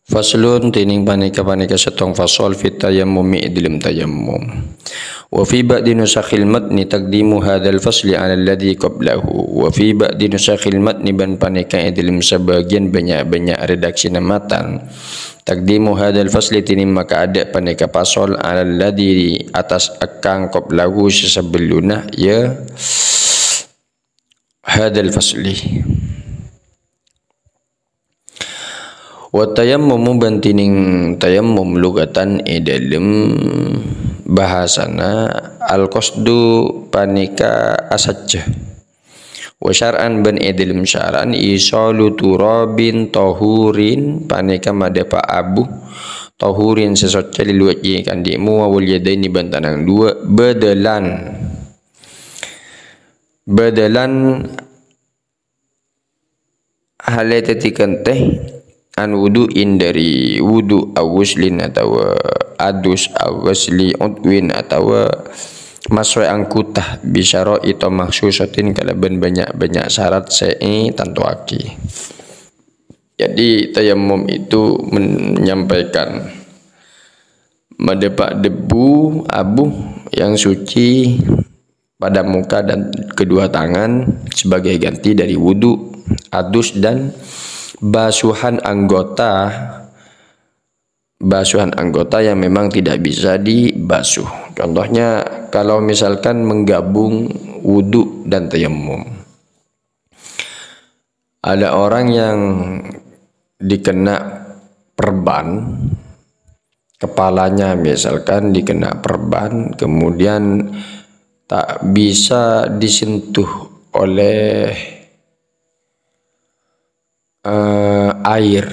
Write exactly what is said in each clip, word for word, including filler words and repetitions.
Faslun, dhinèng panèka, panèka sèttong fasal, fit tayammumi, è dhâlem tayammum. Wa fi ba'di nusakhil matni taqdimu hadzal fasli 'alal ladzi qablahu. Wa fi ba'di nusakhil matni, bân panèka è dhâlem sabâgiyân bânnya'-bânnya' redaksina matan. Taqdimu hadzal fasli, dhinèng makaadâ' panèka fasal, 'alal ladzi, attas èkang, qablahu, sè sabellunna, ya, hadzal fasli. Wa tayammumu, bân dhinèng tayammum, lughatan, è dhâlem bhâsana, al-qasdu, panèka asajjhâ. Wa syar'an, bân è dhâlem syara'an, isalu turabin tahurin, panèka madhâpa' abu tahurin sè soccè, lil wajhi, kandhi muwa, wal yadaini, bân tanang duwâ', badalan. Badalan hale teti kente an wudu'in, dari wudu', aw ghuslin, atawa adus, aw ghasli udwin, atawa maso'è anggota, bisyara'ita makhsusatin, kalabân bânnya'-bânnya' syarat sè ètantowaghi. Jadi, tayammum itu menyampaikan madhâpa' debu, abu yang suci pada muka dan kedua tangan sebagai ganti dari wudu, adus, dan basuhan anggota, basuhan anggota yang memang tidak bisa dibasuh. Contohnya, kalau misalkan menggabung wudu dan tayammum. Ada orang yang dikena perban, kepalanya misalkan dikena perban, kemudian tak bisa disentuh oleh, eh, air,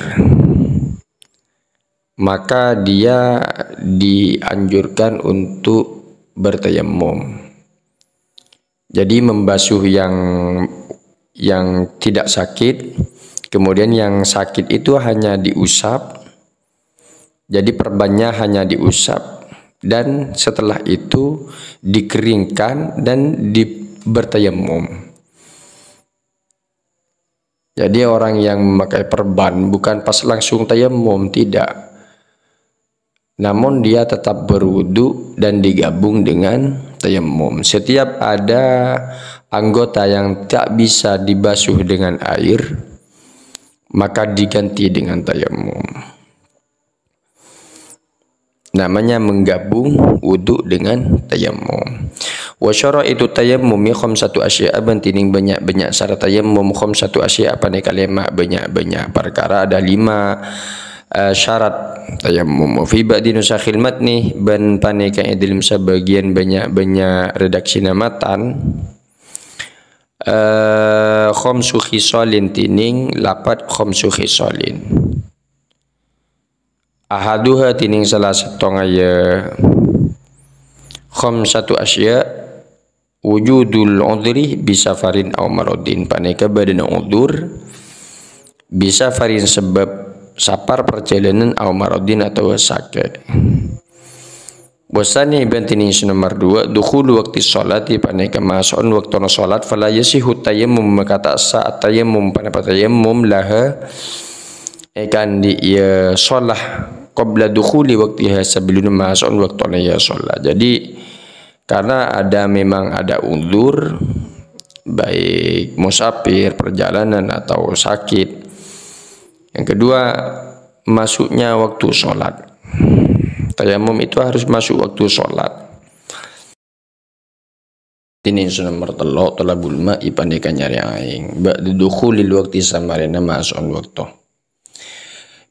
maka dia dianjurkan untuk bertayamum. Jadi, membasuh yang, yang tidak sakit, kemudian yang sakit itu hanya diusap, jadi perbannya hanya diusap, dan setelah itu dikeringkan dan di-, bertayamum. Jadi, orang yang memakai perban bukan pas langsung tayammum, tidak. Namun, dia tetap berwudu dan digabung dengan tayammum. Setiap ada anggota yang tak bisa dibasuh dengan air, maka diganti dengan tayammum. Namanya menggabung wudu dengan tayammum. Wa syaraitu tayammumi khamsatu asya'a, bân dhinèng bânnya'-bânnya' syarat tayammum, khamsatu asya'a, panèka lèma', bânnya'-bânnya' parkara, ada lima, eh, syarat tayammum. Wa fi ba'di nusakhil matni, bân panèka è dhâlem sabâgiyân bânnya'-bânnya' redaksina matan, eh, khamsu khisalin, dhinèng lapat khamsu khisalin. Ahaduha, dhinèng sala sèttongnga, ya, khamsatu asya', wujudul udhri bisafarin aw maradin, panèka bâdâna udhur bisafarin, sebab sapar parjhâlânan, aw maradin, atawa sakè'. Wa tsani, bân dhinèng sè nomer duwâ', dukhulu waqti sholati, panèka maso'on bâktona sholat, fala yasihhu tayammum, maka ta' sah tayammum, panapa tayammum, laha, èkaandi', ya, sholat, qabla dukhuli waqtiha, sabellunna maso'on bâktona, ya, sholat. Jadi, karena ada, memang ada uzur, baik musafir, perjalanan, atau sakit. Yang kedua, masuknya waktu sholat. Tayammum itu harus masuk waktu sholat. Dhinèng sè nomer tello', thalabul ma'i, panèka nyarè aèng. Ba'da dukhulil waqti, samarèna maso'on bâkto.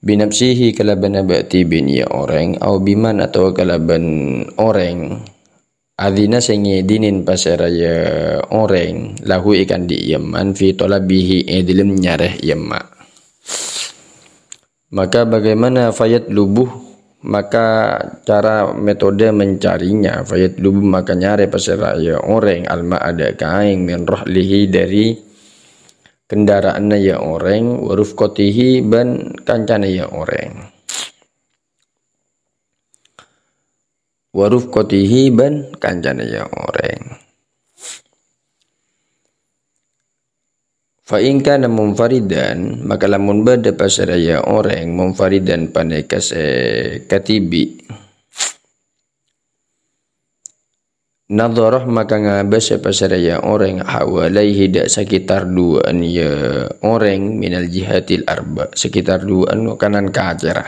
Binafsihi, kalabân abâ' dhibi'na, ya, orèng, au biman, atawa kalabân orèng. Adzina, sè ngèdhinin pasèra, ya, orèng, lahu, èkaandi' yemman, fi thalabihi, è dhâlem nyarè yemma. Maka bagaimana, fayatlubu, maka cara metode mencarinya, fayatlubu, maka nyarè pasèra, ya, orèng, alma'a, dâ' kaèng, min rahlihi, dâri kendaraanna, ya, orèng, wa rufqatihi, bân kancana, ya, orèng. Wa rufqatihi, bân kancana, ya, orèng. Fa in kana munfaridan, maka lamun bâdâ pasèra ya orèng munfaridan panèka sè kadhibi'. Nadharah maka ngabâs sè pasèra ya orèng hawalaihi dâ' sakitar duwâ'ân ya orèng minal jihatil arba', sakitar duwâ'ân kanan kacèra.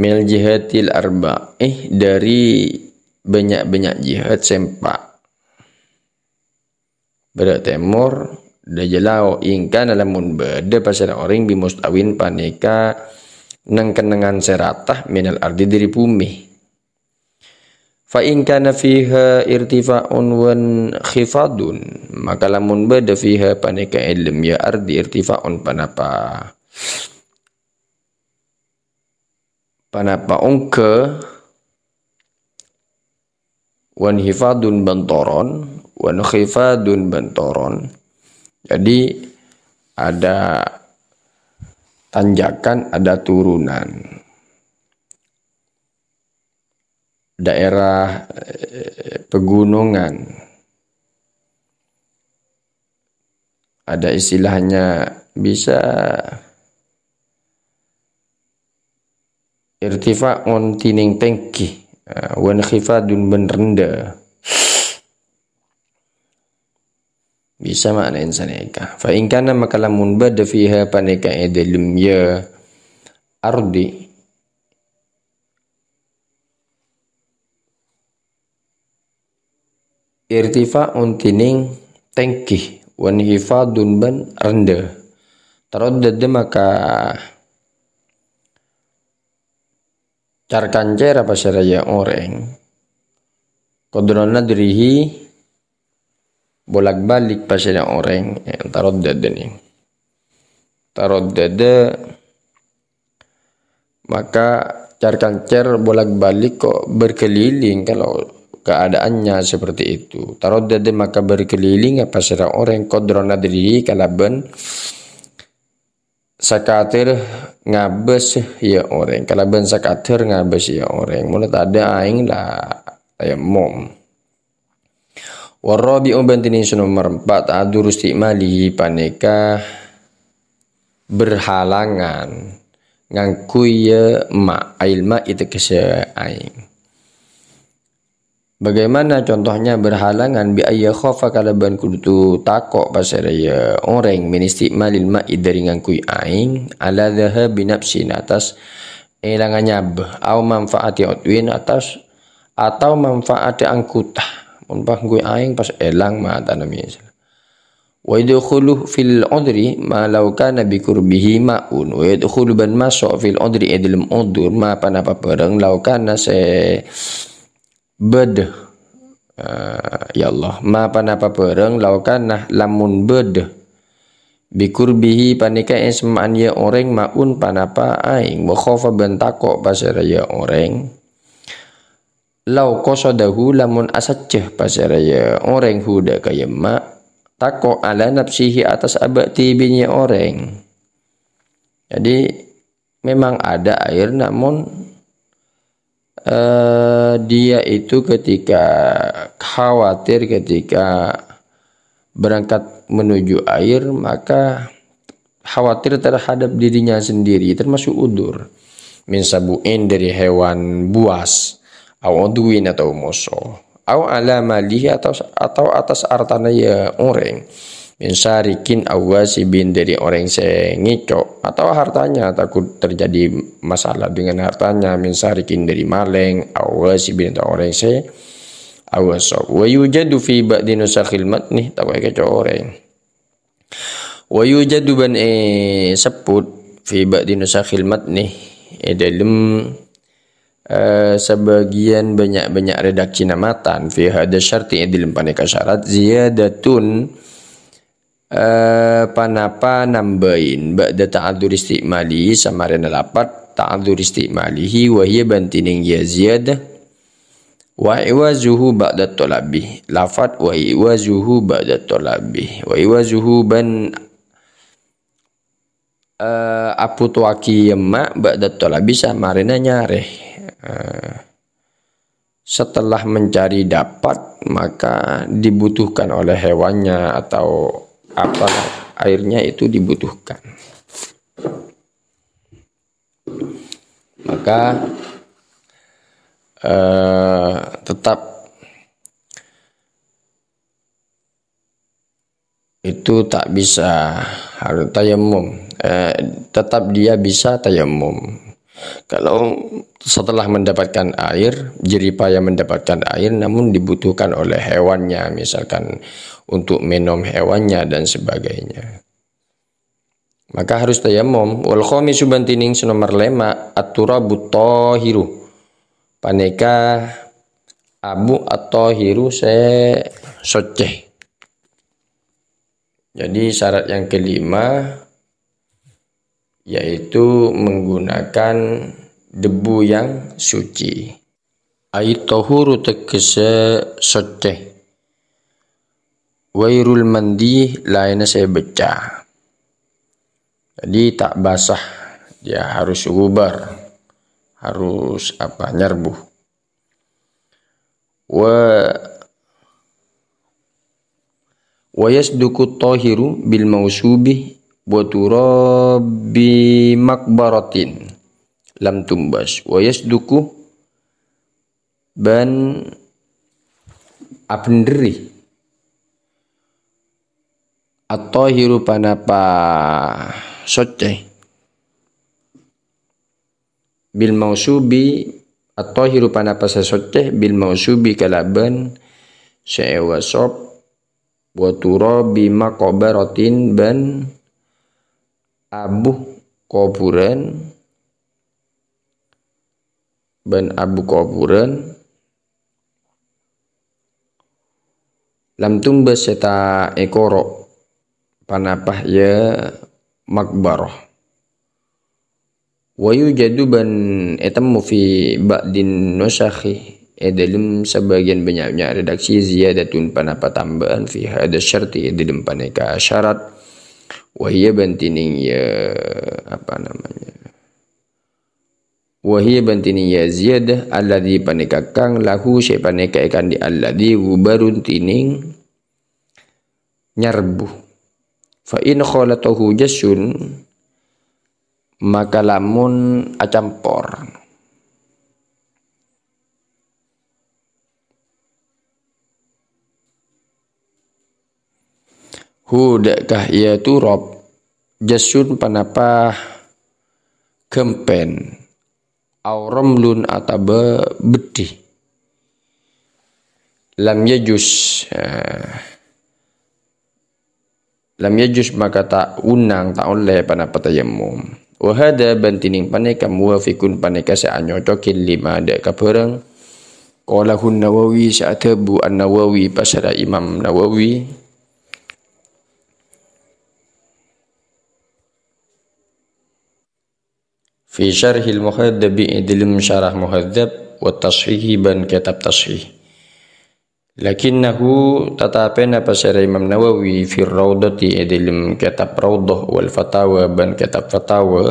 Minal jihatil arba', eh, dâri bânnya'-bânnya' jihat sè empa'. Bârâ' tèmor, dâjâ lao', in kana lamun bâdâ pasèra orèng bimustawin panèka neng-kennengngan sè rata minal ardi dâri bhumè. Fa in kana fiha irtifa'un wa inkhifadun, maka lamun bâdâ fiha panèka è dâlem ya ardi irtifa'un panapa panapa ongghâ, wa inkhifadun bân toron, wa inkhifadun bân toron. Jadi, ada tanjakan, ada turunan. Daerah, eh, pegunungan. Ada istilahnya bisa irtifa'un tènèng tèngghi, eh, wa inkhifadun bân rendhâ. Bisa ma'naèn sanèka. Fa in kana maka lamun bâdâ fiha panèka è dâlem ya ardi irtifa'un tènèng tèngghi, wa inkhifadun bân rendhâ. Taraddada maka car-kancèra pasèra ya orèng. Qadra nadrihi bolak-balik pasèra orèng, eh, taraddada nèng. Taraddada maka car-kancèr bolak-balik kok berkeliling kalau keadaannya seperti itu. Taraddada maka berkeliling apa sèra orèng qadra nadrihi kalabân sakatir ngabâs ya orèng, kalabân sakatir ngabâs ya orèng. Mula tadâ' aèng la tayammum. Warabi'u bân tènèng sè nomer empa', ta'adzuru istimalihi panèka berhalangan ngangghuy ya ma', ail ma'i tegghâsè aèng. Bagaimana contohnya berhalangan? Bi ayya khofa kalabân kodhu tako' pasèra ya orèng min istimalil ma'i dâri ngangghuy aèng, ala dzahabi nafsin atas èlangnga nyabâ, au manfaati udwin atas atau manfaat anggota. Mon pas ngangghuy aèng pas èlang matana misal. Wa yadkhulu fil udri ma law kana bi qurbihi ma'un. Wa yadkhulu bân maso' fil udri è dâlem udur ma ponapa bhârâng law kana sè bâdâ. Eh, ya Allah, ma ponapa bhârâng law kana lamun bâdâ. Bi qurbihi panèka èsemma'an ya orèng ma'un ponapa aèng. Wa khofa bân tako' pasèra ya orèng. Lau qasadahu lamun asajjhâ pasèra ya orèng hu dâ' ka yemma', tako' ala nafsihi atas abâ' dhibi'na orèng. Jadi, memang ada air, namun, eh, dia itu ketika khawatir, ketika berangkat menuju air, maka khawatir terhadap dirinya sendiri, termasuk udur. Min sabu'in dâri hewan buas, au udwin atau moso, au ala malihi atau, atau atas artana ya orèng. Min sarikin au wasibin dâri orèng sè ngèco', atau hartanya takut terjadi masalah dengan hartanya, min sarikin dâri malèng, au wasibin atau orèng sè aghasab. Wa yujadu fi ba'di nusakhil matni, tako' èkèco' orèng. Wa yujadu bân èsebbhut fi ba'di nusakhil matni, è dâlem, eh, sabâgiyân bânnya'-bânnya' redaksina matan, fi hadza syarti, è dâlem panèka syarat, ziyadatun, eh, ponapa nambâi, ba'da ta'adzur istimali, samarèna lafat ta'adzur istimalihi, wa hiya bân tènèng ya ziyadah, wa iwazuhu ba'da thalabi. Lafat wa iwazuhu ba'da thalabi. Wa iwazuhu bân, eh, abhutowaghi yemma' ba'da thalabi samarèna nyarè. Eh, setelah mencari dapat, maka dibutuhkan oleh hewannya atau apalah, airnya itu dibutuhkan. Maka, eh, tetap itu tak bisa, harus tayamum. Eh, tetap dia bisa tayamum. Kalau setelah mendapatkan air, jerih payah mendapatkan air, namun dibutuhkan oleh hewannya, misalkan untuk minum hewannya dan sebagainya. Maka harus tayamum. Wal khamisu ban tining sè nomer lèma', at-turabut thahiru. Panèka abu at-thahiru sè soccè. Jadi syarat yang kelima yaitu menggunakan debu yang suci. Ai tahuru tegese soccè. Ghairul mandi laènna sè becca. Jadi tak basah, dia harus ghubar, harus apa, nyarbu. Wa, wa yasduku thahiru bil mausubi wa turabi maqbaratin lam tumbas. Wa yasduku ban abhendherri. At-thahiru panapa soccè. Bil mausubi, at-thahiru panapa sè soccè, bil mausubi kalabân sè èwasop, wa turabi maqbaratin ban abu kobhurân, ban abu kobhurân, lam tumbas sè ta' èkoro' panapa ya maqbarah. Wa yujadu ban ètemmo fi ba'din nusakhi, è dâlem sabâgiyân bânnya'-bânnya' redaksi, ziyadatun panapa tambâ'ân fi hadha syarti è dâlem panèka syarat. Wa hiya ban tining ya, apa namanya, Wa hiya ban tining ya ziyadah alladzi panèka kang lahu sè panèka èkandi alladzi ghubarun tining nyarbu. Fa in khalatahu jassun, maka lamun acampor. Hu dâ' ka ya turab, jassun panapa ghâmpèn, au ramlun atabâ beddhi. Lam yajuz, eh, lam yajuz maka ta' unang, ta' ollè panapa tayammum. Wa hadza ban tining panèka muwafiqun panèka sè anyocokin lima dâ' ka bhârâng. Qalahun Nawawi sè adhâbu An-Nawawi pasèra Imam Nawawi. Fi Syarhil Muhadzab, è dâlem Syarah Muhadzab, wa Tashihi ban kitab Tashih. Lakinnahu tatapè napa sèra Imam Nawawi fir Raudhati è dâlem kitab Raudhah wal Fatawa ban kitab Fatawa.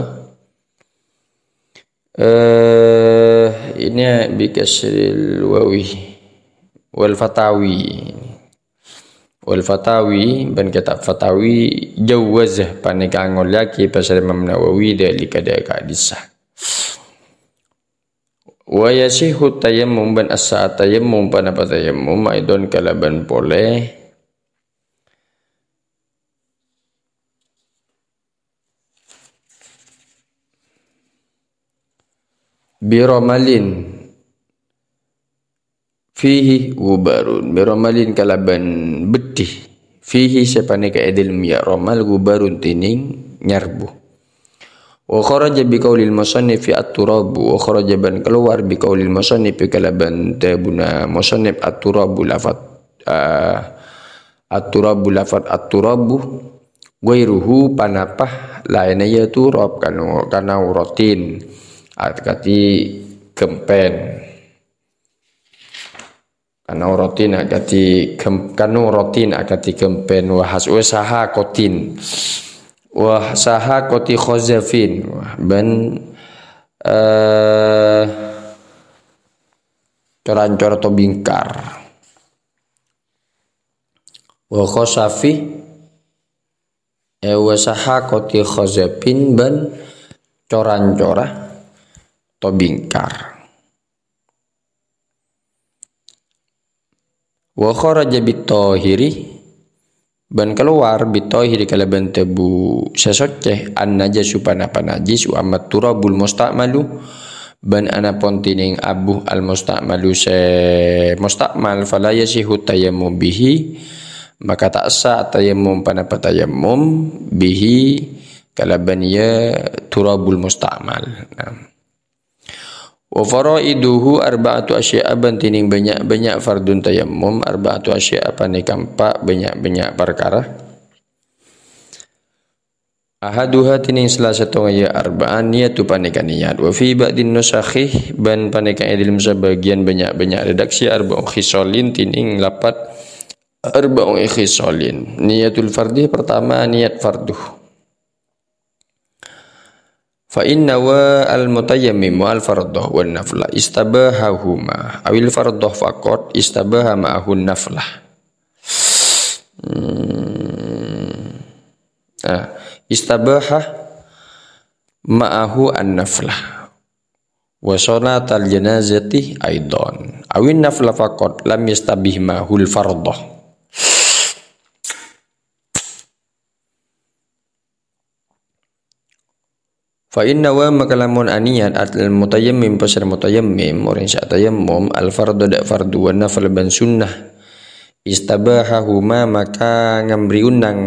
Eh, ini bi kasril wawi. Wal Fatawi. Wal Fatawi, ban kitab Fatawi, jawwazah, panèka ngollèyaghi pasèra Imam Nawawi dzalika dâ' ka hadissa. Wa yasihhu tayammum, ban as-sah tayammum, panapa tayammum, aidon kalabân polè. Biromalin fihi ghubarun. Biromalin kalabân beddhi. Fihi sè panèka è dâlem ya romal ghubarun tining nyarbu. Wa kharaja bi qaulil musannifi at-turabu. Wa kharaja ban kalowar bi qaulil musannifi kalabân dhâbuna musannif at-turabu lafat, ah, at-turabu lafat at-turabu. Ghairuhu panapa laènna ya turab kanu-, kanauratin akadhi ghâmpèn. Kanauratin akadhi ghâm-, kanauratin akadhi ghâmpèn wa has-, wa sahaqatin. Wa sahaqati khazafin. Wah, ban, eh, cor-ancor atau bingkar. Wa khosafi, eh, wa sahakoti khozafin ban cor-ancora atau bingkar. Wa kharaja bit-thahiri, ban kalowar bit-thahiri kalabân tabu sè soccè, an-najasu pa-napa najis, wa ammat turabul musta'malu, ban anapon tènèng abu al-musta'malu sè musta'mal, fala yasihhu tayammum bihi, maka ta' sah tayammum pa-napa tayammum bihi kalabân iyâ turabul musta'mal. Nah. Wa faraiduhu arba'atu asya'a, ban tènèng bânnya'-bânnya' fardhun tayammum, arba'atu asya'a panèka empa' bânnya'-bânnya' parkara. Ahaduha tènèng sala sèttongnga iyâ arba'an niyatu panèka niyat. Wa fi ba'din nusakhi, ban panèka è dâlem sabâgiyân bânnya'-bânnya' redaksi arba'u khisalin tènèng lapat arba'u khisalin. Niyatul fardhi pertama niyat fardhu. Fa inna wa al-mutayammim wal fardhu wan nafla istabahahuma awil fardhu faqat istabaha ma'ahun naflah. Hmm. Ah, istabaha ma'ahu an-naflah. Wa sholatal janazati aidan. Awin nafla faqat lam yastabih ma'ahul fardhu. Fa inna wa maka lamun aniyat al-mutayammim pasèra mutayammim, orèng sè atayammum, al-fardhu dâ' fardhu wa nafl bân sunnah. Istabahahuma maka ngambri unang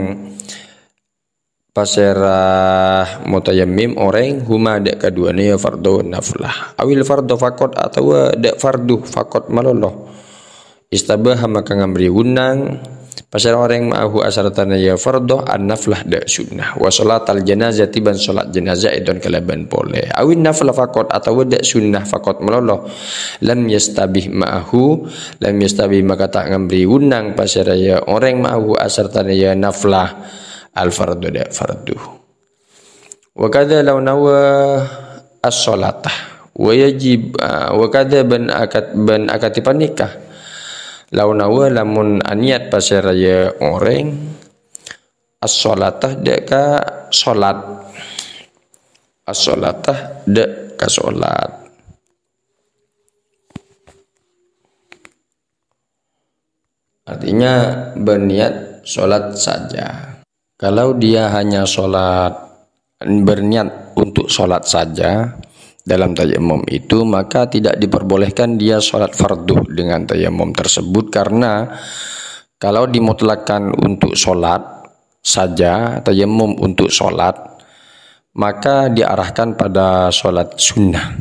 pasèra mutayammim orèng huma dâ' kaduwâna ya fardhu wa naflah. Awil fardhu faqat atawa dâ' fardhu faqat malolo. Istabaha maka ngambri unang, pasèra orèng ma'ahu asartana ya fardhu an-naflah dâ' sunnah. Wa sholatal janazati bân sholat jenazah èdon kalabân polè. Awin nafla faqat atawa dâ' sunnah faqat malolo. Lam yastabih ma'ahu, lam yastabih maka ta' ngambri unang pasèra ya orèng ma'ahu asartana ya naflah al-fardhu dâ' fardhu. Wa kadza law nawa as-sholata. Wa yajib, ah, wa kadza bân akad, bân akadhi panèka. Law nawa lamun aniyat pasèra ya orèng as-sholata dâ' ka sholat. As-sholata dâ' ka sholat. Artinya berniat sholat saja. Kalau dia hanya sholat, berniat untuk sholat saja dalam tayammum itu, maka tidak diperbolehkan dia sholat fardu dengan tayammum tersebut, karena kalau dimutlakkan untuk sholat saja, tayammum untuk sholat, maka diarahkan pada sholat sunnah.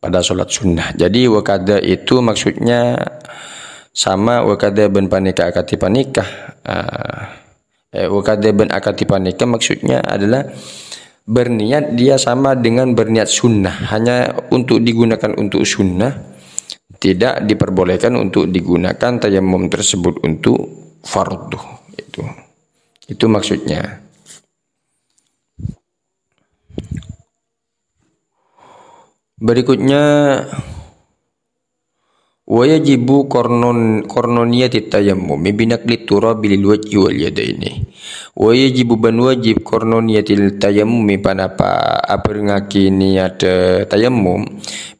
Pada sholat sunnah. Jadi, wa kadza itu maksudnya sama wa kadza bân panèka akadhi panèka. Ah, eh, wa kadza bân akadhi panèka maksudnya adalah berniat dia sama dengan berniat sunnah, hanya untuk digunakan untuk sunnah, tidak diperbolehkan untuk digunakan tayammum tersebut untuk fardu. Itu. Itu maksudnya. Berikutnya, wa yajibu qarnun-, qarnu niyatit tayammumi binaqlit turabi lil wajhi wal yadaini. Wa yajibu bân wajib qarnu niyatil tayammumi panapa abhârengngaghi niat, eh, tayammum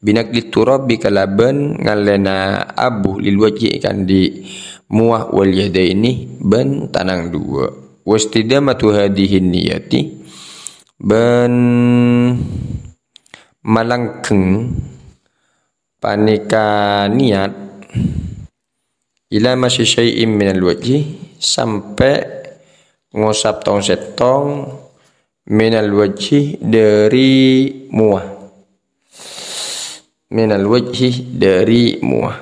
binaqlit turabi kalabân ngallèna abu lil wajhi kandhi muwah wal yadaini bân tanang duwâ'. Wastidamatu hadhihi niyati bân malanggeng panèka niat ila massi syai'im minal wajhi sampè' ngosap tong-sèttong minal wajhi dâri muwah. Minal wajhi dâri muwah.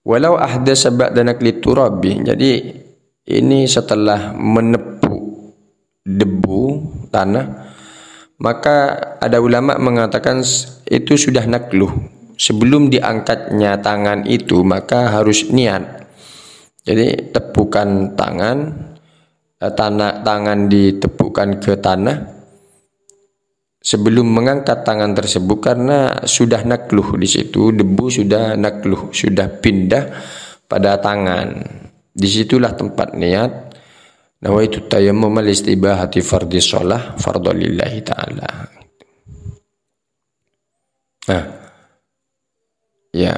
Walau ahdasa ba'da naqlit turabi. Jadi, ini setelah menepuk debu, tanah, maka ada ulama mengatakan s-, itu sudah naqlu. Sebelum diangkatnya tangan itu, maka harus niat. Jadi, tepukan tangan, eh, tanah, tangan ditepukkan ke tanah, sebelum mengangkat tangan tersebut karena sudah nakluh di situ, debu sudah nakluh, sudah pindah pada tangan. Disitulah tempat niat. Nawaitu tayammum listibahati fardhi shalah fardhalillahi ta'ala. Nah, ya.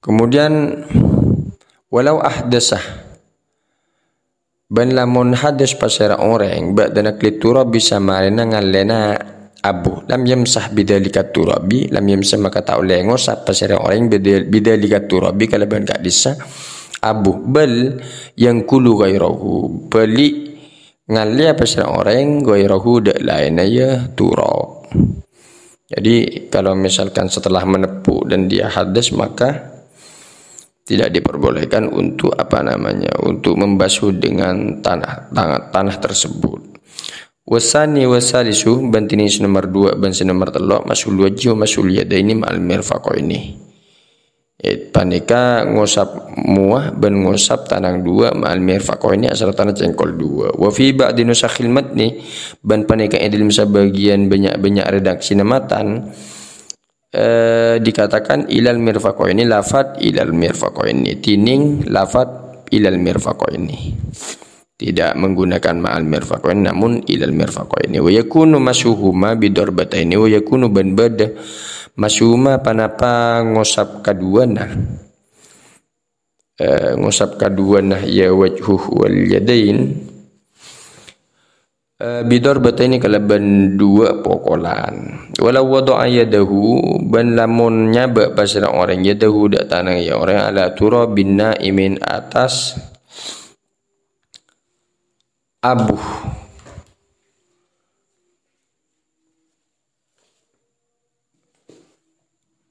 Kemudian, walau ahdasah, bân lamon hadas pasèra orèng, ba'da naqli turabi samarèna ngallèna abu, lam yamsah bidzalika turabi, lam yamsah maka ta' ollè ngosap pasèra orèng bidza-, bidzalika turabi kalabân ka'dissa abu, bal yanqulu ghairahu, bali ngallèya pasèra orèng ghairahu dâ' laènna ya turab. Jadi, kalau misalkan setelah menepuk dan dia hadas, maka tidak diperbolehkan untuk, apa namanya, untuk membasuh dengan tanah, tanah, tanah tersebut. Wasani wasalisu, bân tini'ès sè nomer dua bân sè nomer tello', mashul wajhi wa mashul yadaini ma'al mirfaqaini. Eh, panèka ngosap mowa bân ngosap tanang duwâ' ma'al mirfaqaini asartana cèngkol duwâ'. Wa fi ba'di nusakhil matni, bân panèka è dâlem sabâgiyân bânnya'-bânnya' redaksina matan, eh, dikatakan ilal mirfaqaini, lafad ilal mirfaqaini, dhinèng lafad ilal mirfaqaini. Tidak menggunakan ma'al mirfaqain, namun ilal mirfaqaini. Wa yakunu mashuma bidharbataini, wa yakunu bân bâdâ mashuma panapa ngosap kaduwâna. Eh, ngosap kaduwâna ya wajhu wal yadain. Eh, bidharbataini kalabân duwâ' pokolan. Walau wada'a yadahu, bân lamon nyabâ' pasèra orèng yadahu dâ' tanang ya orèng ala turabin na'imin atas abu.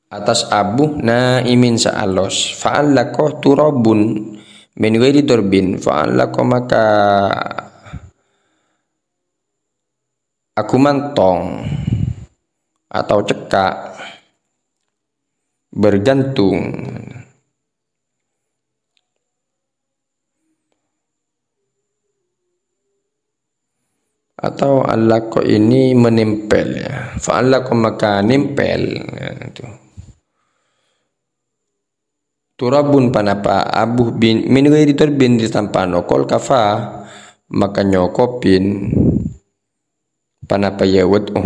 Atas abu na'imin sè alos. Fa'allaqa turabun min ghairi dharbin. Fa'allaqa maka agumantong atau cekka', bergantung. Atau allaqa ini menempel, ya. Fa'allaqa maka nempel, ya, itu. Turabun panapa abu bin, min ghairi dharbin tanpa nokol kafa, maka nyokopin panapa ya wad'u.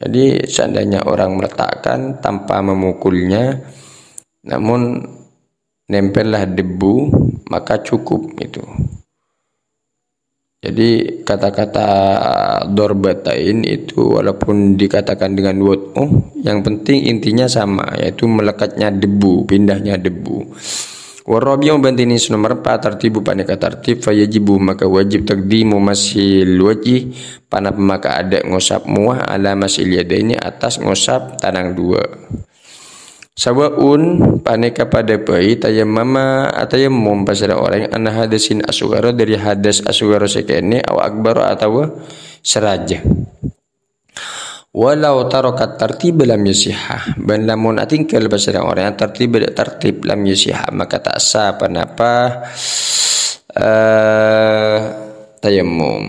Jadi seandainya orang meletakkan tanpa memukulnya, namun nempellah debu, maka cukup itu. Jadi kata-kata dhorbatain itu walaupun dikatakan dengan wad'u, yang penting intinya sama, yaitu melekatnya debu, pindahnya debu. Warabi'u bân tini'ès sè nomer empa', tartibu panèka tartib, fayajibu maka wajib taqdimu mashil wajhi, panapa maka adâ' ngosap mowa ala mashil yadaini atas ngosap tanang duwâ'. Sawa'un panèka padâ bhâi tayammama atayammum pasèra orèng ana hadasin asghara dâri hadas asghara sè kènè' aw akbara atawa sè rajâ. Walau taraka tartiba lam yasihha. Bân lamon atinggal pasèra orèng tartiba dâ' tartib lam yasihha, maka ta' sah panapa, eh, tayammum.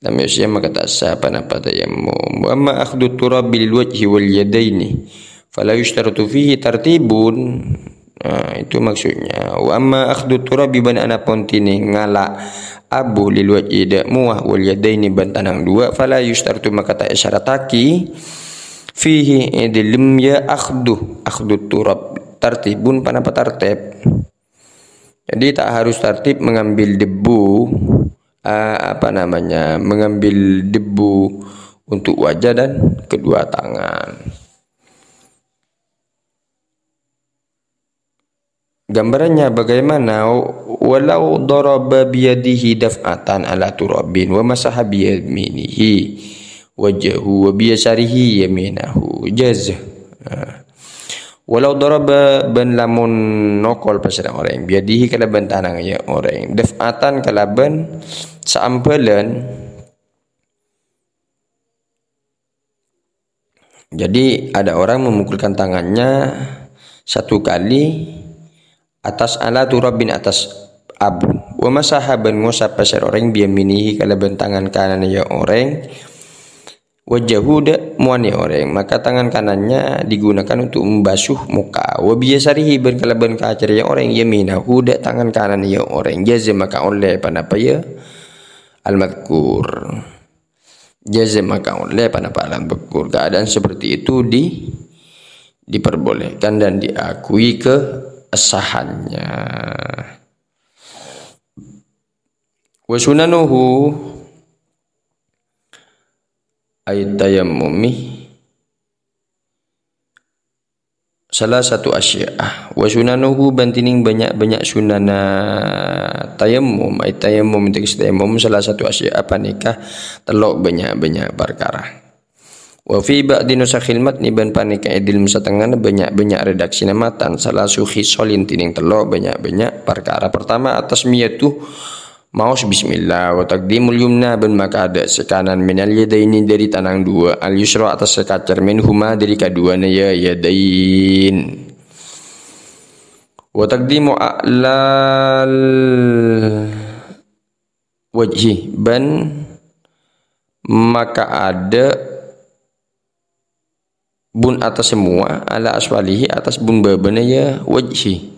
Lam yasihha maka ta' sah panapa tayammum. Wa amma akhdhu turabi lil wajhi wal yadaini fala yushtaratu fihi tartibun. Nah, itu maksudnya. Wa amma akhdhu turabi bân anapon dhinèng ngala' abu lil wajhi dâ' mowa wal yadaini bân tanang duwâ', fala yushtaratu maka ta' èsyarataghi fihi è dâlem ya akhdhu, akhdhu turab tartibun panapa tartib. Jadi tak harus tartib mengambil debu, eh, apa namanya, mengambil debu untuk wajah dan kedua tangan. Gambarannya bagaimana? Walau daraba biyadihi daf'atan ala turabin wa masaha biyaminihi wajhahu wa biyasarihi yaminahu. Jaz. Nah. Walau daraba bân lamon nokol pasèra orèng, biyadihi kalabân tanangnga orèng, daf'atan kalabân saambhâlân. Jadi, ada orang memukulkan tangannya satu kali atas ala turabin atas abu. Wa masaha bân ngosap pasèra orèng biyaminihi kalabân tangan kananna ya orèng. Wajhahu dâ' muwâna orèng. Maka tangan kanannya digunakan untuk membasuh muka. Wa biyasarihi bân kalabân kacèrra ya orèng yaminahu dâ' tangan kananna ya orèng. Jaza maka ollè ponapa ya al-madzkur. Jaza maka ollè ponapa al-madzkur. Keadaan seperti itu di-, diperbolehkan dan diakui kesahannya. Wa sunanuhu ay tayammumi salasatu asya'a. Wa sunanuhu bân dhinèng bânnya'-bânnya' sunana tayammum, ay tayammum, tèkès tayammum, salasatu asya'a panèka tello' bânnya'-bânnya' parkara. Wa fi ba'di nusakhil matni bân panèka è dhâlem satengngana bânnya'-bânnya' redaksina matan, salasu khisalin dhinèng tello' bânnya'-bânnya' parkara. Pertama, at-tasmiyatu, maos bismillah, wa taqdimul yumna bân makadâ' sè kanan minal yadaini dhâri tanang duwâ', al yusra attas sè kacèr minhuma dhâri kaduwâna ya yadain. Wa taqdimu a'lal wajhi bân makadâ' bun attas semua ala asfalihi attas bun bâbâna ya wajhi.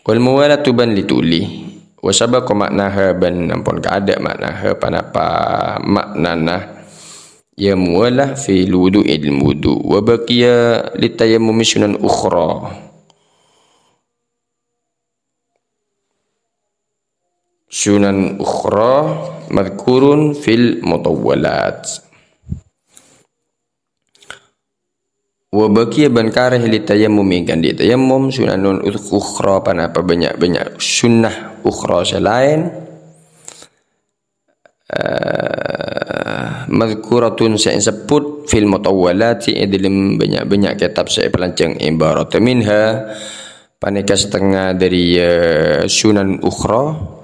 Wal muwalatu bân lituli. Wa sabaqa ma'naha bân ampon kaadâ' ma'naha ponapa ma'nana ya muwalah fil wudu'i dhâlem wudu'. Wa baqiya litayammumi sunan ukhra. Sunan ukhra madzkurun fil mutawwalat. Wa baqiya bân karè litayammumi kandhi tayammum sunanun ukhra ponapa bânnya'-bânnya' sunnah ukhra sè laèn. Eh, madzkuratun sè èsebbhut fil mutawwalati è dhâlem bânnya'-bânnya' kètab sè èpalanjhâng ibarat minha panèka satengnga dhâri, eh, sunan ukhra.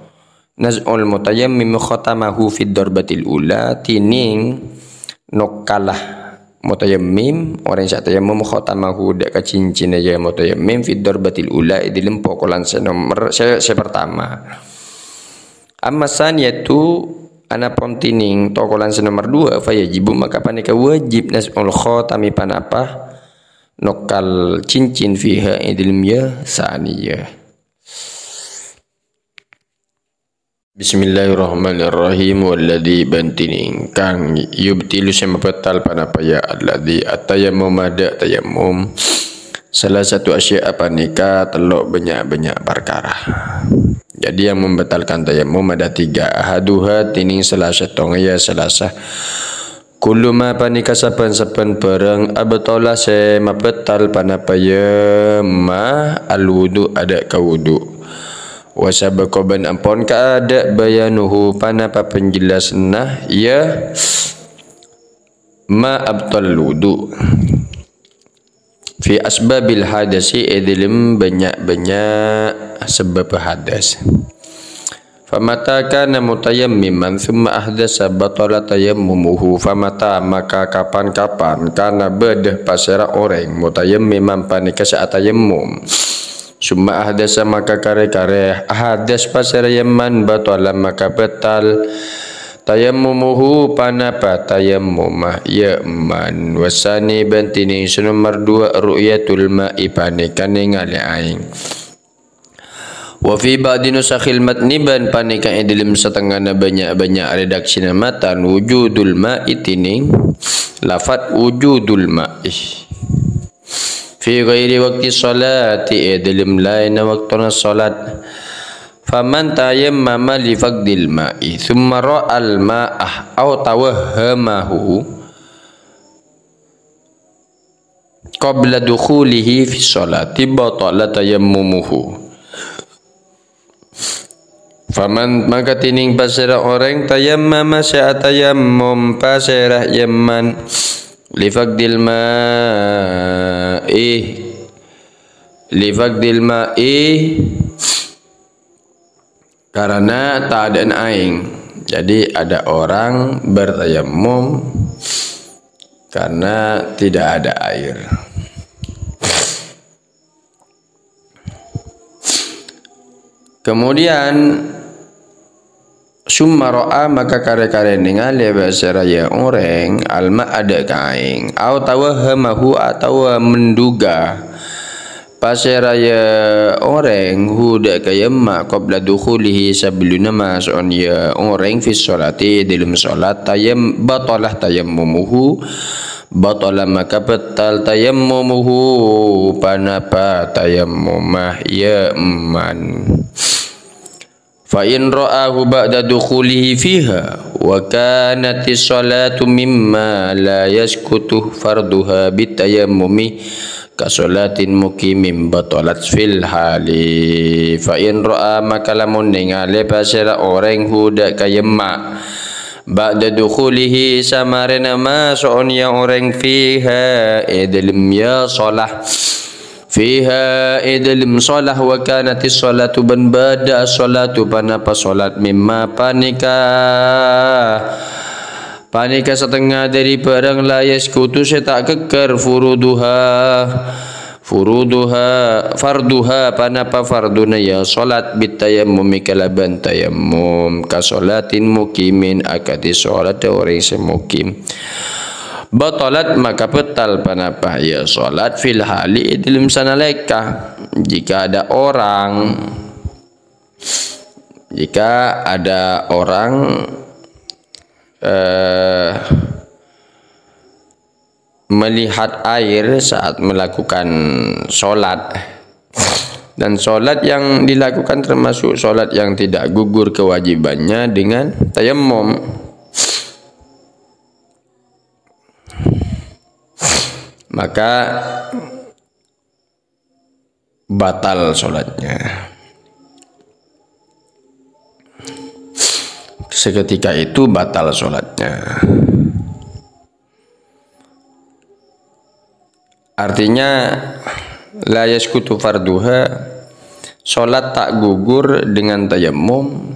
Naz'ul mutayammim khatamahu fid darbatil ula, dhinèng nokkala mutayammim, orèng sè atayammum khatamahu dâ' ka cincinna ya mutayammim fid darbatil ula è dhâlem pokolan sè nomer, sè, sè pertama. Amma saniyatu, anapon dhinèng tokolan sè nomer duwâ', fa yajibu maka panèka wajib naz'ul khatami ponapa nokkal cincin fiha è dhâlem ya saniyah. Bismillahirrahmanirrahim. Walladzi bân dhinèng kang yubtilu sè mabâtal ponapa ya alladzi atayammuma dâ' tayammum. Salasatu asya'a panèka tello' bânnya'-bânnya' parkara. Jadi yang membatalkan tayammum ada tiga. Ahaduha dhinèng sala sèttongnga ya salasa. Kullu ma panèka sabbhân-sabbhân bhârâng abtala sè mabâtal ponapa ya ma al wudu' adâ' ka wudu'. Wa sabaqa bân ampon kaadâ' bayanuhu ponapa panjellasanna ya ma abtal wudu'. Fi asbabil hadasi è dhâlem bânnya'-bânnya' sabâbbhâ hadas. Famata kana mutayammiman tsumma ahdasa batala tayammumuhu. Famata maka kapan-kapan kana bâdâ pasèra orèng mutayammiman panèka sè atayammum. Tsumma ahdasa maka karè-karè hadas pasèra yamman batala maka bâtal. Tayammumuhu ponapa tayammuma ya man. Wasani bân dhinèng sè nomer duwâ' ru'yatul ma'i panèka nèngalè aèng. Wa fi ba'di nusakhil matni bân panèka è dhâlem satengngana bânnya'-bânnya' redaksina matan wujudul ma'i dhinèng lafat wujudul ma'i. Fi ghairi waqti sholati, è dhâlem laènna waktona sholat. Faman tayammama li faqdil ma'i, tsumma ra'al ma'a, aw tawahhamahu qabla dukhulihi fi sholati, batala tayammumuhu. Faman, maka dhinèng pasèra orèng tayammama sè atayammum pasèra yamman li faqdil ma'i, li faqdil ma'i karena tadâ'na aèng. Jadi ada orang bertayammum karena tidak ada air. Kemudian, summa ra'a, maka karè-karè nèngalè pasèra ya orèng, al-ma'a, dâ' kaèng, au tawahhamahu, atawa menduga, pasèra ya orèng, hu, dâ' ka ya emma', qabla dukhulihi, sabellunna maso'on ya orèng, fis sholati, è dâlem sholat, tayam-, batalah tayammumuhu, batala, maka batal tayammumuhu, panapa tayammumma ya emma'. Fa in ra'ahu ba'da dukhulihi fiha, wa kanatis sholatu mimma la yasqutu farduha bitayammumi, ka sholatin muqimin batalat fil hali. Fa in ra'a, maka lamon nèngalè pasèra orèng, hu, dâ' ka ya emma', ba'da dukhulihi, samarèna maso'on ya orèng, fiha, è dâlem ya sholat. Fiha, è dâlem sholat, wa kanatis sholatu, bân bâdâ as-sholatu, panapa sholat, mimma, panèka, panèka satengnga dâri bârâng, la yasqutu, sè ta' ghâggâr, furuduha, furuduha, farduha, panapa farduna ya sholat, bitayammumi, kalabân tayammum, ka sholatin muqimin, akadhi sholat orèng sè mukim. Batalat, maka batal, panapa ya sholat, fil hali, è dâlem sanalèka. Jika ada orang, jika ada orang, eh, melihat air saat melakukan sholat, dan sholat yang dilakukan termasuk sholat yang tidak gugur kewajibannya dengan tayammum, maka batal sholatnya. Seketika itu batal sholatnya. Artinya, la yasqutu farduha, sholat tak gugur dengan tayammum,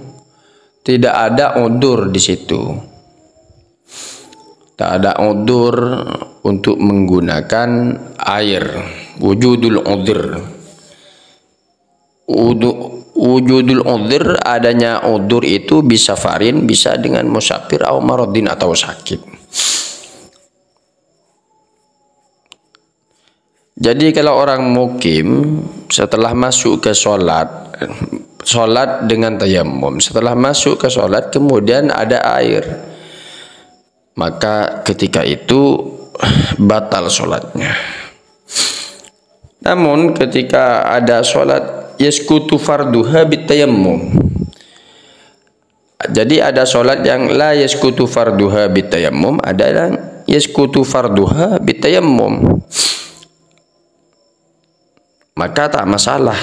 tidak ada udzur di situ. Tak ada udzur untuk menggunakan air. Wujudul udzur. Udu-, wujudul udzur, adanya udzur itu bisafarin, bisa dengan musafir, au maradin, atau sakit. Jadi, kalau orang mukim setelah masuk ke sholat, sholat dengan tayammum, setelah masuk ke sholat kemudian ada air, maka ketika itu batal sholatnya. Namun, ketika ada sholat yasqutu farduha bitayammum, jadi, ada sholat yang la yasqutu farduha bitayammum, ada yang yasqutu farduha bitayammum. Maka tak masalah.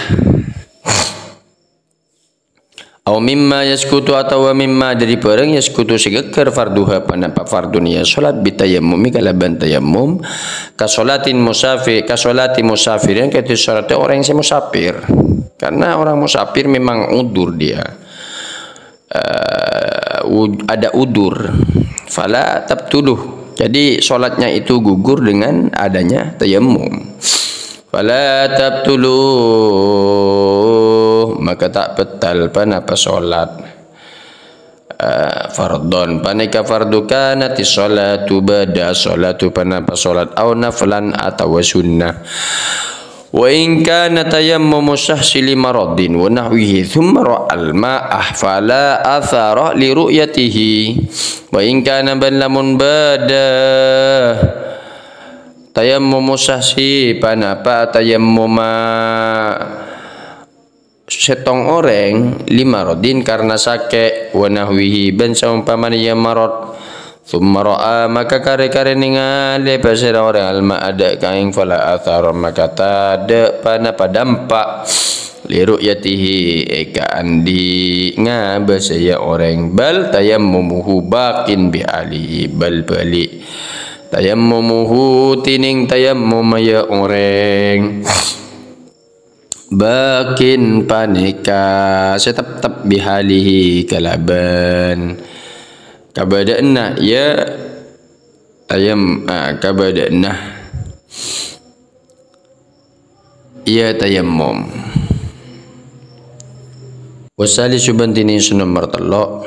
Au mimma yasqutu, atawa mimma dâri bârâng yasqutu sè ghâggâr farduha, panapa farduna ya sholat, bitayammumi, kalabân tayammum, ka sholatin musafi-, ka sholati musafirin, kadhi sholatta orèng sè musafir. Karena orang musafir memang udzur dia. Eh, u-, ada udzur. Fala tabtulu. Jadi, sholatnya itu gugur dengan adanya tayammum. Fala tabtulu. Maka tak batal panapa sholat. Eh, fardhon. Panèka fardhu, kanatis sholatu ba'da sholatu, panapa sholat. Au naflan, atawa sunnah. Wa in kana tayammumu syakhsi li maradin wa nahwihi, thumma ra'al ma'a, fala athara li ru'yatihi. Wa in kana, bân lamon bâdâ, tayammumu syakhsi, panapa tayammumma sèttong orèng, li maradin, karna sakè', wa nahwihi, bân saompamana ya marad. Tsumma ra'a, maka karè-karè nèngalè pasèra orèng al-ma'a dâ' kaèng, fala athara, maka tadâ' panapa dampak, li ru'yatihi, èkaandi' ngabâsâ ya orèng, bal tayammumuhu baqin bi halihi, bal bâli', tayammumuhu, tènèng tayammumma ya orèng, baqin panèka sè teptep bi halihi kalabân kabâdâ'ânna ya tayam-, ah, kabâdâ'ânna ya tayammum. Wasalisu bân dhinèng sè nomer tello',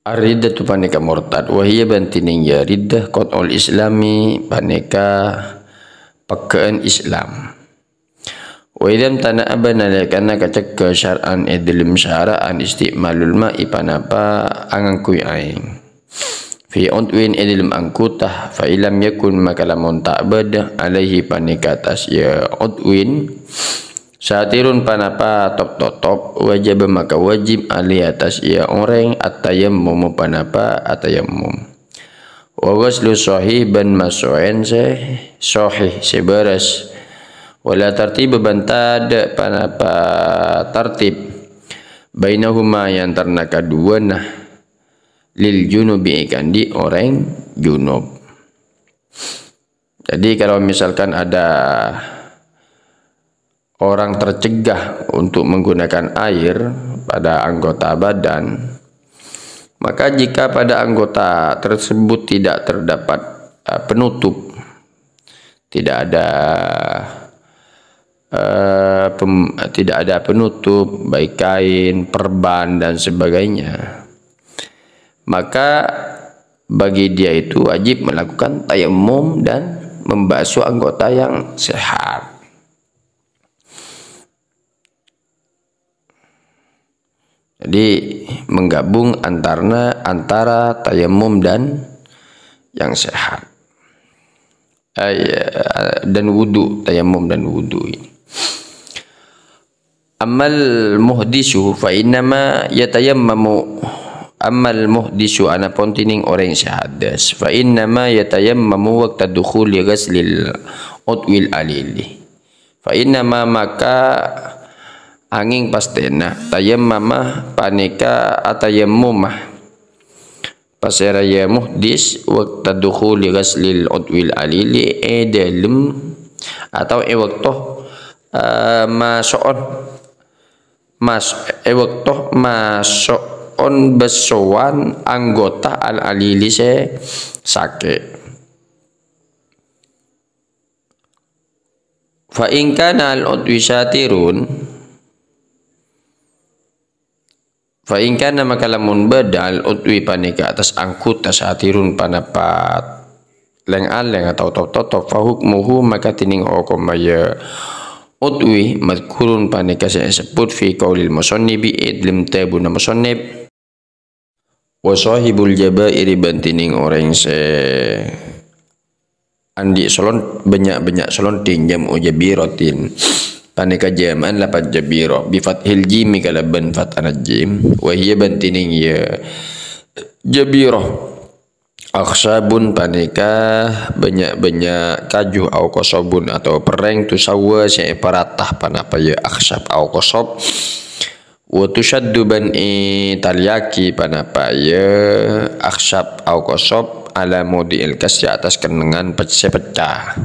ar-riddatu panèka murtad, wa hiya bân dhinèng ya riddah, qat'ul islami panèka pegghâ'ân Islam. Wa idza imtana'a bân nalèkana kacegghâ syar'an è dhâlem syara'an isti'malul ma'i panapa angangghuy aèng. Fi udwin è dhâlem angghuta, fa illam yakun maka lamon ta' bâdâ alaihi panèka attas ya udwin, satirun panapa top-totop, wajaba maka wajib alaihi attas ya orèng at-tayammumu panapa atayammum. Wa ghuslu sahih bân maso'èn sè sahih, sè bârâs. Wala tartiba bân tadâ' panapa tartib. Bainahuma è antarana kaduwâna lil junubi èkandi' orèng junub. Jadi kalau misalkan ada orang tercegah untuk menggunakan air pada anggota badan, maka jika pada anggota tersebut tidak terdapat, eh, penutup, tidak ada, eh, pem-, tidak ada penutup, baik kain, perban, dan sebagainya, maka bagi dia itu wajib melakukan tayamum dan membasuh anggota yang sehat. Jadi, menggabung antarana, antara tayamum dan yang sehat. Eh, ya, dan wudu, tayamum dan wudu ini. Ammal muhdisu fa innama yatayammamu, ammal muhdisu anapon dhinèng orèng sè hadas, fa innama yatayammamu waqta dukhuli ghaslil udwil alili. Fa innama maka angèng pastèna tayammama panèka atayammuma. Pasèra ya muhdis waqta dukhuli ghaslil udwil alili è dhâlem atau è wâkto, eh, maso'on, mas-, è wâkto maso'on bâssowan anggota al-alili sè sakè'. Fa in kana al-udwi satirun, fa in kana maka lamon bâdâ al-udwi panèka attas angghuta satirun panapa lèng-alèng atau top-totop, fa hukmuhu maka dhinèng hokomma ya udwi madzkurun panèka sè èsebbhut fi qaulil musannifi è dhâlem dhâbuna musannif. Wa shahibul jabairi bân dhinèng orèng sè andi' solon-, bânnya'-bânnya' solonthèng jam'u jabiratin. Panèka jama'an lafaz jabirah, bi fathil jimi kalabân fathana jim. Wa hiya bân dhinèng ya jabirah. Akhsyabun panèka bânnya'-bânnya' kaju au qasabun atau perrèng tusawwa sè èparata panapa ya akhsyab au qasab. Wa tusyaddu bân ètalèyaghi panapa ya akhsyab au qasab ala maudhi'il kasri attas kennengngan pe-, sè pecca.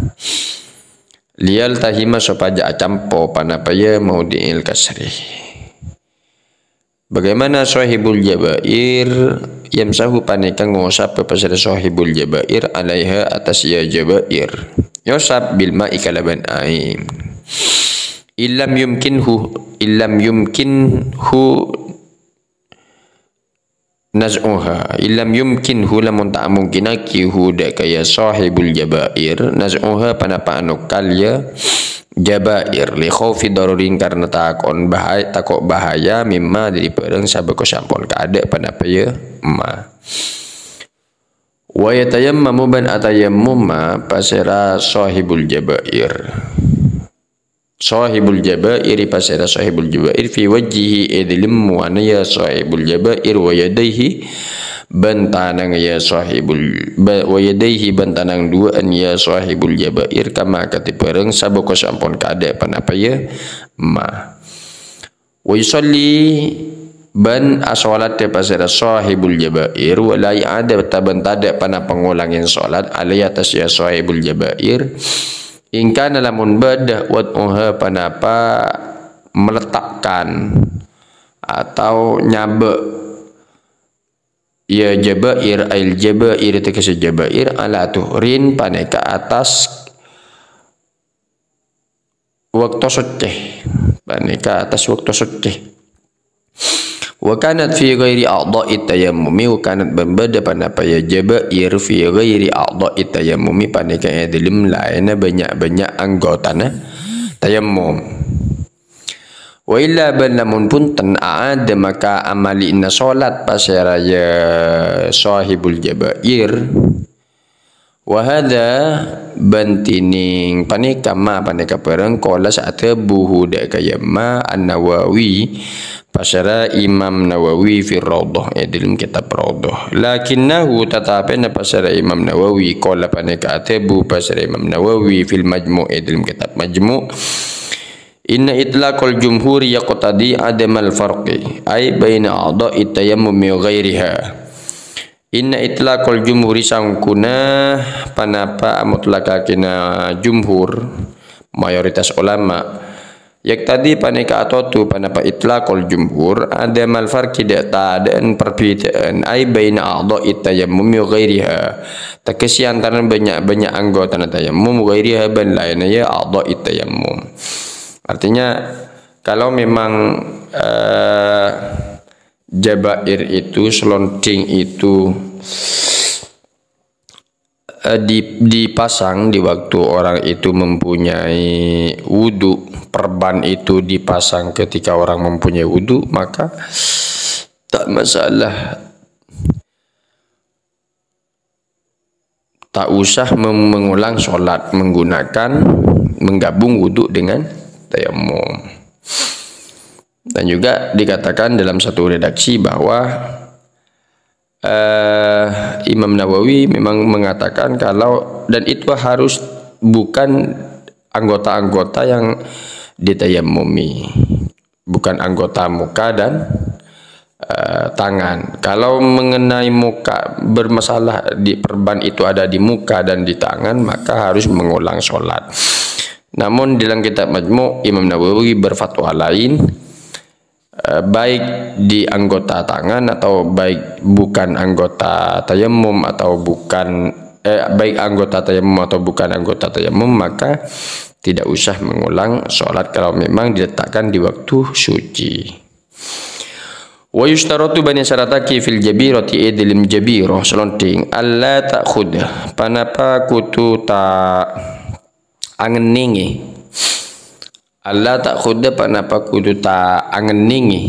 Liyaltahima sopajâ acampo panapa ya maudhi'il kasri. Bagaimana shahibul jabair? Yamsahu panèka ngosap pasèra shahibul jabair alaiha attas ya jabair. Nyosap bil ma'i kalabân aèng. Illam yumkinhu, illam yumkinhu naz'uha. Illam yumkinhu lamon ta' amongkinaghi hu dâ' ka ya shahibul jabair, naz'uha panapa anokkal ya jabair. Li khaufi darurin karna tako'on bahaya, tako' bahaya, mimma dâri bhârâng sabâko sampon kaadâ' panapa ya ma. Wa yatayammamu bân atayammuma pasèra shahibul jabair. Shahibul jabairi pasèra shahibul jabair fi wajhihi è dhâlem muwana ya shahibul jabair wa yadaihi bân tanang ya shahibul ba-, wa yadaihi bân tanang duwâ'ân ya shahibul jabair kama kadhi bhârâng sabâko sampon kaadâ' panapa ya ma. Wa yusalli bân asholat dâ' pasèra shahibul jabair, wa la i'adata bân tadâ' panapa ngolangè sholat, alaihi attas ya shahibul jabair. In kana lamon bâdâ wad'uha panapa meletakkan atau nyabâ' ya jabair, ail jabair, tegese jabair, ala tuhrin, paneka atas wâkto soccè. Panèka attas wâkto soccè. Wa kanat fi ghairi a'dha'i tayammumi, wa kanat bân bâdâ ponapa ya jaba'ir fi ghairi a'dha'i tayammumi, panèka è dhâlem laènna bânnya'-bânnya' anggotana tayammum. Wa illa bân lamon bhunten a'ada maka amali'na sholat pasèra ya shahibul jaba'ir. Wa hadza bân dhinèng panèka ma panèka bhârâng qala sè adhâbuhu dâ' ka yamma An-Nawawi pasèra Imam Nawawi fi Raudhah è dhâlem kitab Raudhah. Lakinnahu tatapèna pasèra Imam Nawawi qala panèka adhâbu pasèra Imam Nawawi fil Majmu' è dhâlem kitab Majmu'. Inna itlaqal jumhuri yaqtadi adamal farqi, ai baina a'dha'i tayammumi wa ghairiha. Inna itlaqal jumhuri sangkuna panapa amutlakakina jumhur, mayoritas ulama. Yaqtadi panèka atodu panapa itlaqal jumhur, adamal farqi dâ' tadâ'ân perbedaan, ai baina a'dha'i tayammumi wa ghairiha. Teggessè antarana bânnya'-bânnya' anggotana tayammum, ghairiha bân laènna ya a'dha'i tayammum. Artinya, kalau memang, eh, jabair itu, selonding itu, eh, di-, dipasang di waktu orang itu mempunyai wudu, perban itu dipasang ketika orang mempunyai wudu, maka tak masalah. Tak usah mem-, mengulang sholat menggunakan, menggabung wudu dengan tayammum. Dan juga dikatakan dalam satu redaksi bahwa, eh, Imam Nawawi memang mengatakan kalau, dan itu harus bukan anggota-anggota yang ditayammumi. Bukan anggota muka dan, eh, tangan. Kalau mengenai muka, bermasalah di perban itu ada di muka dan di tangan, maka harus mengulang sholat. Namun, dalam kitab Majmu', Imam Nawawi berfatwa lain, eh, baik di anggota tangan atau baik bukan anggota tayammum atau bukan, eh, baik anggota tayammum atau bukan anggota tayammum, maka tidak usah mengulang sholat kalau memang diletakkan di waktu suci. Wa yusytaratu bân èsyaratake fil jabirati è dhâlem jabirah selonding, alla ta'khudha, panapa kodhu ta' angennengè. Alla ta'khudha, panapa kodhu ta' angennengè.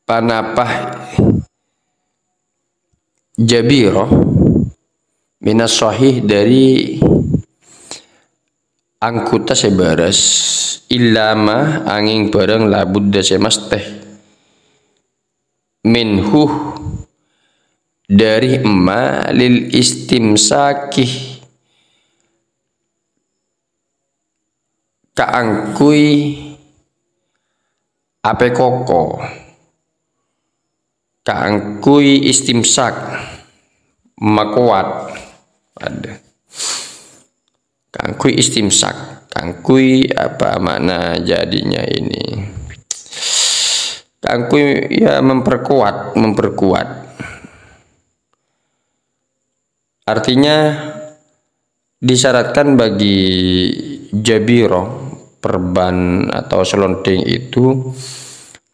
Panapa jabirah minas sahih dâri anggota sè bârâs, illa ma angèng bhârâng la budda sè masthè minhu dâri emma lil istimsaki kaangghuy apèkoko, kaangghuy istimsak, makowat. Aduh. Kaangghuy istimsak, kaangghuy apa makna jadinya ini? Kaangghuy, ya, memperkuat, memperkuat. Artinya, disyaratkan bagi jabirah, perban atau selonding itu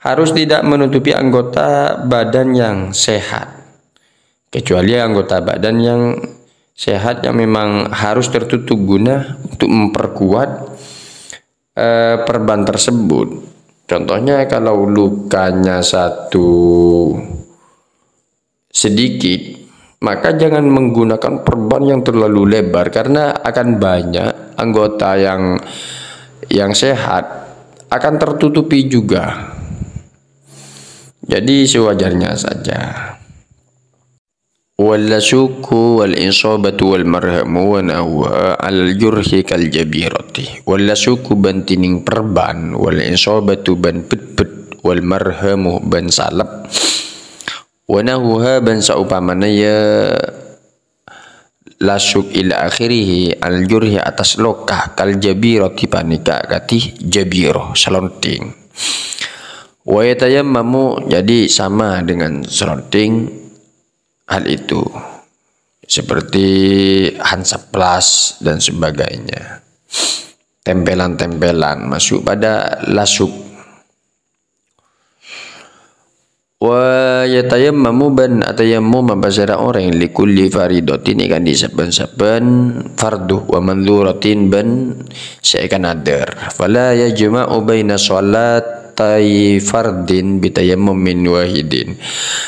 harus tidak menutupi anggota badan yang sehat. Kecuali anggota badan yang sehat yang memang harus tertutup guna untuk memperkuat, eh, perban tersebut. Contohnya, kalau lukanya satu sedikit, maka jangan menggunakan perban yang terlalu lebar, karena akan banyak anggota yang, yang sehat akan tertutupi juga. Jadi, sewajarnya saja. Wal lasuku wal isabatu wal marhamu wa nahwuha alal jurhi kal jabirati. Wal lasuku bân dhinèng perban, wal isabatu bân bhât-bhât, wal marhamu bân salep. Wa nahwuha bân saompamana ya lasuk ila akhirih al jurhi attas loka, kal jabirati panèka kadhi jabirah, selonding. Wa yatayammamu, jadi sama dengan selonding hal itu. seperti Hansaplast dan sebagainya. Tempelan-tempelan masuk pada lasuk. Wa yatayammamu bân atayammum pasèra orèng li kulli faridatin èkandi sabbhân-sabbhân fardhu wa mandhuratin bân sè èkanadhâr. Fala yajma'u baina shalatai fardhin bitayammumin wahidin.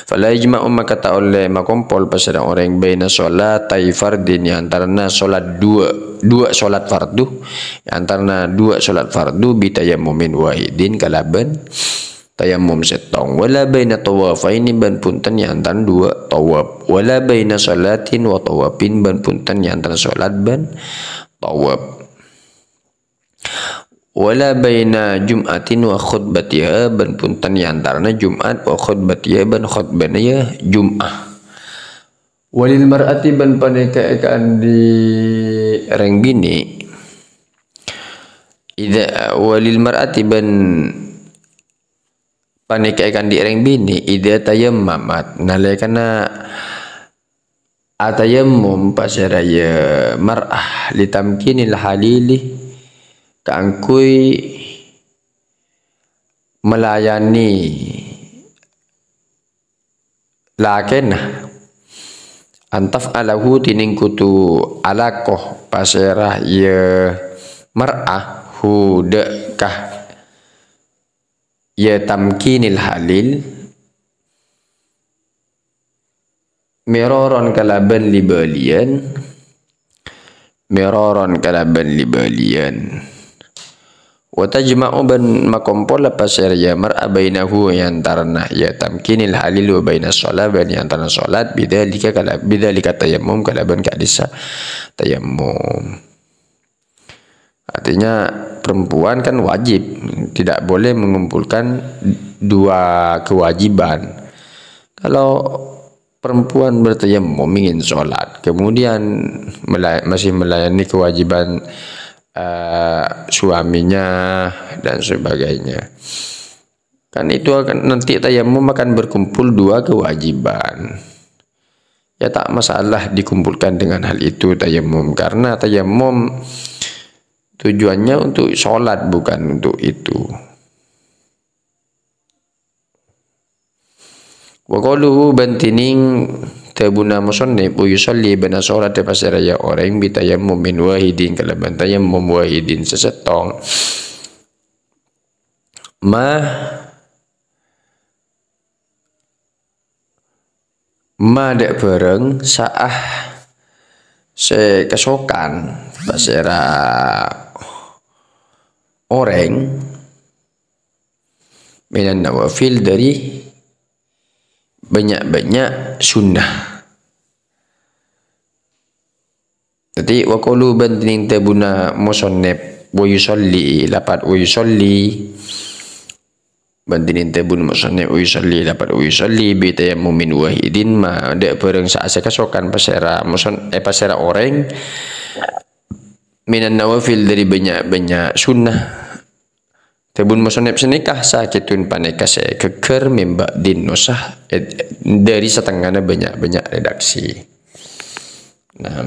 Fala yajma'u maka ta' ollè makompol pasèra orèng baina shalatai fardhin è antarana sholat dua, dua sholat fardhu, è antarana dua sholat fardhu bitayammumin wahidin kalabân tayammum sèttong. Wala baina tawafaini bân bhunten è antarana dua tawaf. Wala baina shalatin wa tawafin bân bhunten è antarana sholat bân tawaf. Wala baina jum'atin wa khutbatiha bân bhunten è antarana Jum'at wa khutbatiha bân khutbana ya Jum'ah. Walil mar'ati bân panèka èkandi rèng binè'. Idza walil mar'ati bân panèka èkandi rèng binè', idza tayammamat, nalèkana atayammum pasèra ya mar'ah, litamkinil halili, kaangghuy malayanè lakèna, antaf alahu dhinèng kodhu alako pasèra ya mar'ah, hu dâ' ka ya tamkinil halil, mèroron kalabân li-bâliyân, mèroron kalabân li-bâliyân. Wa tajma'u bân makompola pasèra ya mar'ah bainahu è antarana ya tamkinil halil wa bainas shalah bân è antarana sholat bidzalika kala-, bidzalika tayammum kalabân ka'dissa tayammum. Artinya, perempuan kan wajib, tidak boleh mengumpulkan dua kewajiban. Kalau perempuan bertayamum ingin sholat, kemudian mela-, masih melayani kewajiban, eh, suaminya dan sebagainya. Kan itu akan, nanti tayamum akan berkumpul dua kewajiban. Ya, tak masalah dikumpulkan dengan hal itu tayamum, karena tayamum tujuannya untuk sholat, bukan untuk itu. Wa qauluhu bân dhinèng dhâbuna musannif, "Wa yusalli bân asholat pasèra ya orèng bitayammumin wahidin kalabân tayamum wahidin sè sèttong." Ma, ma dâ' bhârâng sa'ah sè kasokan pasèra orèng minan nawafil dâri bânnya'-bânnya' sunnah. Dhâddhi, wa qauluhu bân dhinèng dhâbuna musannif, wa yusalli, lafad wa yusalli. Bân dhinèng dhâbuna musannif, wa yusalli, lafad wa yusalli, bitayammumin wahidin ma, dâ' bhârâng sa'ah sè kasokan pasèra musan-, eh, pasèra orèng minan nawafil dâri bânnya'-bânnya' sunnah. Dhâbuna musannif sanèka, sakitun panèka sè ghâgghâr min ba'dhin nusah, eh, dâri satengngana bânnya'-bânnya' redaksi. Nah,